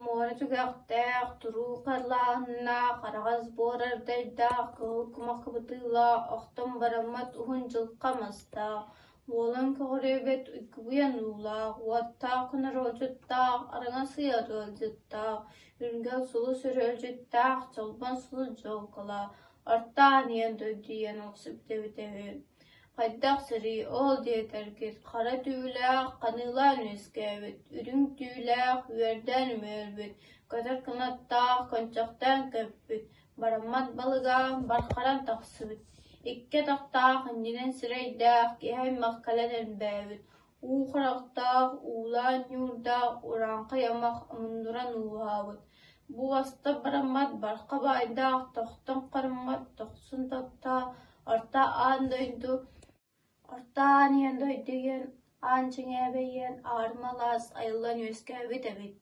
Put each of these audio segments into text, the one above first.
Муора түгэхтээх, туруу халлааннаах, араҕас буор ардайдаах, кыһыл кумах кыбытыылаах, охтон бараммат уһун дьылҕа мастаах, уолан көҕүрүөбэт уйгуйан уулаах, уоттаах норуочуттаах, араҥас ыйа ыалдьыттаах, үргэл сулус өрүөлдьүттээх, чолбон сулус дьолколоох, орто аан дойду ийэн охсубут эбитэ үһү. Хайдах сирий ол диэтэргит, хара түүлээх ханыылаан үөскээбит, үрүҥ түүлээх үөрдээн үмүөрбүт, көтөр кынаттаах көнчөхтөөн көппүт, бараммат балыга бархаран тахсыбыт, икки атахтаах иннинэн сирэйдээх киһи аймах кэлэн элбээбит, уу харахтаах, уулаан ньуурдаах урааҥхай аймах омуннуран ууһаабыт, бу уоста бараммат барха баайдаах, тохтон харыммат дохсун таптаах Орто аан дойду Орто аан ийэн дойду ийэн аан чиҥээбэйиэн аарыма алаас айыллан үөскээбит эбит.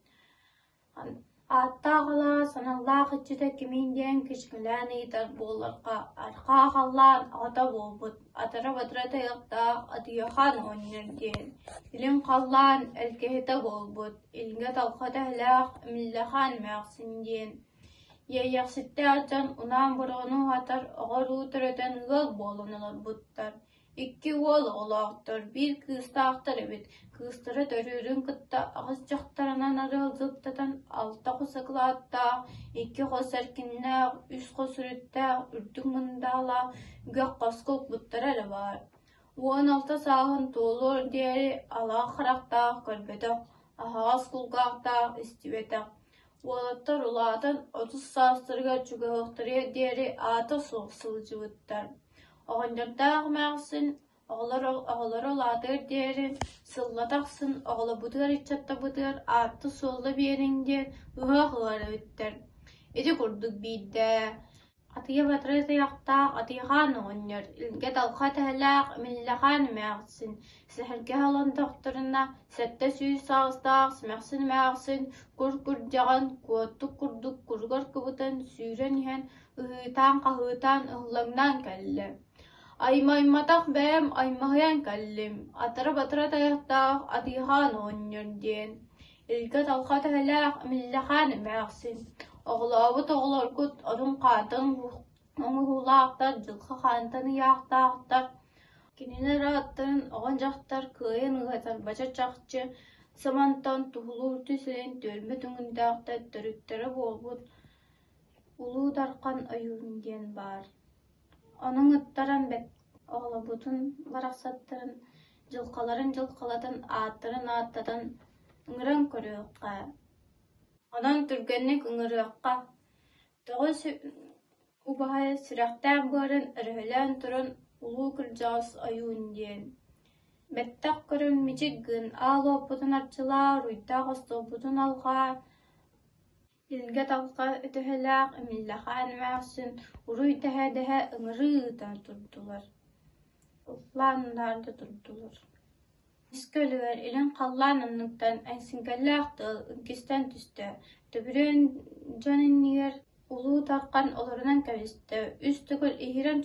Ааттаах алаас аналлаах иччитэ кимий диэн кичкилээн ыйытар буоллахха, арҕаа халлаан аҕата буолбут, атара-батара тайахтаах Атыйахаан оҕонньор диэн, илин халлаан элгэһитэ буолбут, илгэ-талха тэһэлээх Миллэхаан эмээхсин диэн Иэйэхситтээх дьон унаан бороҕону уһатар, оҕо-уруу төрөтөн ыал буолан олорбуттар. Икки уол оҕолоохтор, биир кыыстаахтар эбит. Кыыстара төрүүрүн кытта аҕыс дьахтарынан арыалдьыттатан алта хос акылааттаах, икки хос эркиннээх, үс хос үрүттээх, үрдүк мындаалаах үгэх хоско укпуттара эрэ баар. 16 сааһын туолуор диэри алаах харахтаах көрбөтөх, аһаҕас кулгаахтаах истибэтэх. Уолаттар улаатан 30 саастарыгар чугаһыахтарыгар диэри аата суох сылдьыбыттар. Оҕонньордоох эмээхсин оҕолоро улаатыар диэри сыллата ахсын оҕолорбутугар ыччаттарбытыгар аатта-суолла биэриҥ диэн ыһыах ылар эбиттэр. Ити курдук биирдэ Атыйа-батыра тайахтаах Атыйахаан оҕонньор, илгэ-талха тэһэлээх Миллэхаан эмээхсин сэһэргэһэ олордохторуна, 700 саастаах Симэхсин эмээхсин кур күрдьэҕин куоттук курдук куругар кыбытан сүүрэн иһэн ыһыытаан-хаһыытаан ыһыллаҥнаан кэллэ: «Аймайматах бэйэм аймаһыйан кэллим, атара-батыра тайахтаах Атыйахаан оҕонньор» диэн Илгэ-талха төһөлөөх Миллэхаан эмээхсин, оҕолообут оҕолоргут орун-хаатын оҥоһуулаахтар, дьылҕа хаантан ыйаахтаахтар, кинилэр ааттарын оҕо-дьахтар кыайан ыһатарбача чахчы самантан туһулуур түс илин түөлбэ түҥүндээхтэр төрүттэрэ буолбут Улуу Дархан ойуун диэн баар. Ону ыҥыттаран оҕолорбутун барахсаттарын дьылҕаларын дьылҕалатан, ааттарын ааттатан ыҥыран көрүөххэ. Онон түргэнник ыҥырыахха. Тоҕо убаһа сүрэхтээх быарын өрөһөлөөн туран улуу кырдьаҕас ойуун диэн. Бэттэх көрөн мичик гын, аал уоппутун арчылаа, уруйдаах остуолбутун алҕаа, Илгэ-талҕа өтөһөлөөх Эмиллэхаан эмээхсин уруй дэһэ-дэһэ ыҥырыы ыытан турдулар, ыллаан унаарда турдулар. Искэ өлүгэр илин халлаан анныттан эҥсиҥкэллээх тыал үҥкүстэн түстэ, төбүрүөн дьон иннигэр Улуу Дархан олорунан кэбистэ, үс төгүл иһирэн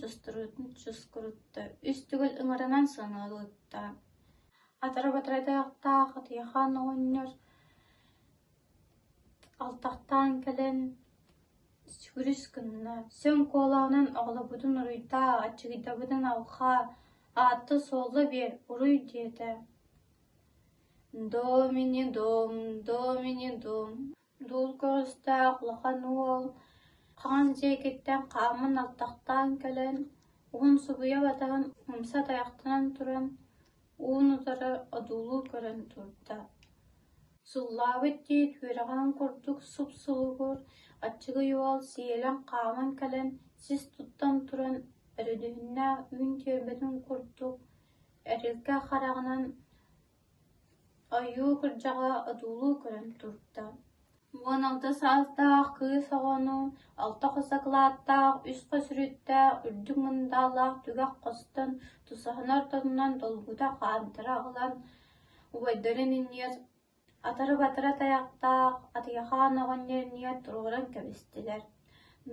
чускурутта, үс төгүл ыҥыранан сыҥалытта. Атара-батарайдаахтаах Атыйахаан оҕонньор Алтахтаан кэлэн сүгүрүс гынна, сөҥ куолаҕынан оҕолорбутун уруйдаа, аччыгыйдарбытын алҕаа, аатта-суолла биэр, уруй диэтэ. Домини дом, домини дом, дуул көҕүстээх улахан уол хаҥас дьиэкиттэн хааман алтахтаан кэлэн, уһун субуйа батаһын умса тайахтанан туран, уун утары одуулуу көрөн турда. Суллаабыт тиит үөрэҕин курдук суп-сулугур, аччыгый уол сиэлэн хааман кэлэн, сис туттан туран, өрүдүһүннээх үүн түөрбэтин курдук, эрилкэ хараҕынан ойуу кырдьаҕа одуулуу көрөн турда. 16 саастаах кыыс оҕону алта хос акылааттаах, үс хос үрүттээх, үрдүк мындаалаах түгэх хостон тусаһын ортотунан долгута хаамтара ылан убайдарын иннигэр атары-батары тайахтаах Атыйахаан оҕонньор иннигэр туруоран кэбистилэр.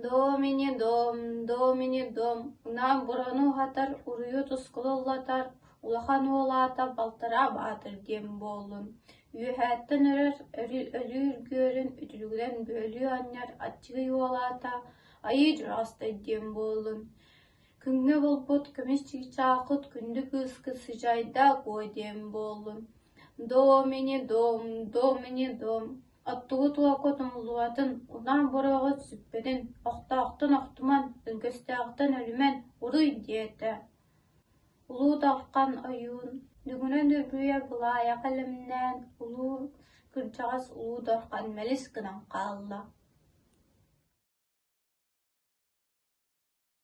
Дом ини дом, дом ини дом, унаан буруону уһатар, уруйу тускулу ыллатар, Улахан уол аата Балтараа Баатыр диэн буоллун, үөһэттэн өрөр өлүү үргүөрүн үтүлүгүнэн бүөлүү анньар аччыгый уол аата Айыы Дьураҕастай диэн буоллун. Күҥҥэ буолбут көмүс чыычаахыт күндү кыыскыт Сыдьаайдаах Куо диэн буоллун. Дом ини дом, дом ини дом, оттугут уоккут умуллубатын, унаан буруоҕут сүппэтин, охтоохтон охтуман, өҥкөстөөхтөн өлүмэн, уруй диэтэ. Улуу Дархан ойуун дүҥүрүн үргүйэ былаайаҕа элэмнээн, улуу кырдьаҕас Улуу Дархан мэлис гынан хаалла.